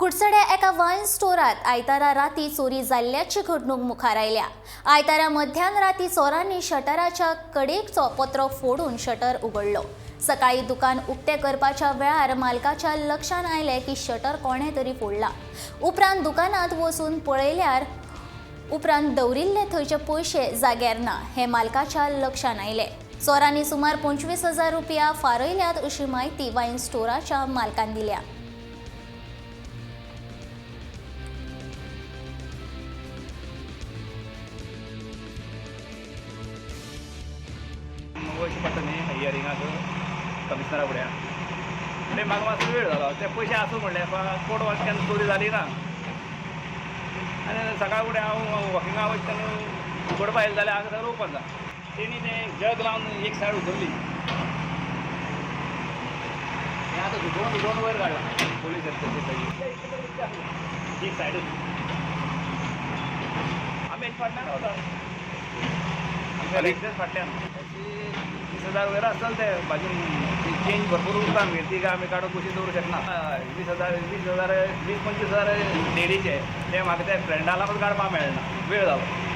कुडचड्या एका वायन स्टोरात आयतारा राती चोरी जाल्ल्याची घडणूक मुखार आयल्या. आयतारा मध्यान राती चोरांनी शटराच्या कडेकचो पत्रो फोडून शटर उगडलो. सकाळी दुकान उक्तें करपाच्या वेळार मालकाच्या लक्षान आयलें की शटर कोणें तरी फोडला. उपरांत दुकानांत वचून पळयल्यार उपरांत दवरिल्ले थंयचे पयशे जाग्यार ना हें मालकाच्या लक्षान आयलें. चोरांनी सुमार 25,000 रुपया फारयल्यात अशी म्हायती वायन स्टोराच्या मालकान दिल्या. वयचें पडटा न्ही हियरिंगाक कमिशनरा फुड्यान. ते म्हाका मातसो वेळ जालो. ते पयशे आसूं म्हणलें, कोट वच केन्ना चोरी जाली ना. आनी सकाळ फुडें हांव वॉकिंगाक वयता तेन्ना उगडपा येयलें जाल्यार हांगा सगळें ओपन जाता. तेणी तें जग लावन एक सायड उखल्ली. हें आतां धुकोवन धुकोवन वयर काडलां. पोलीस येता ते सगळी एक सायडूच. आमी हेच्या फाटल्यान रावता, आमच्या एकटेच फाटल्यान. 20,000 वयर आसतले ते. बाजून चेंज भरपूर उरता आमगेर, ती काय आमी काडून कुशीन दवरूंक शकना. 20,000, 20,000, 20-25 हजार लेडीचे ते म्हाका ते फ्रेंडा लागून काडपाक मेळना, वेळ जालो.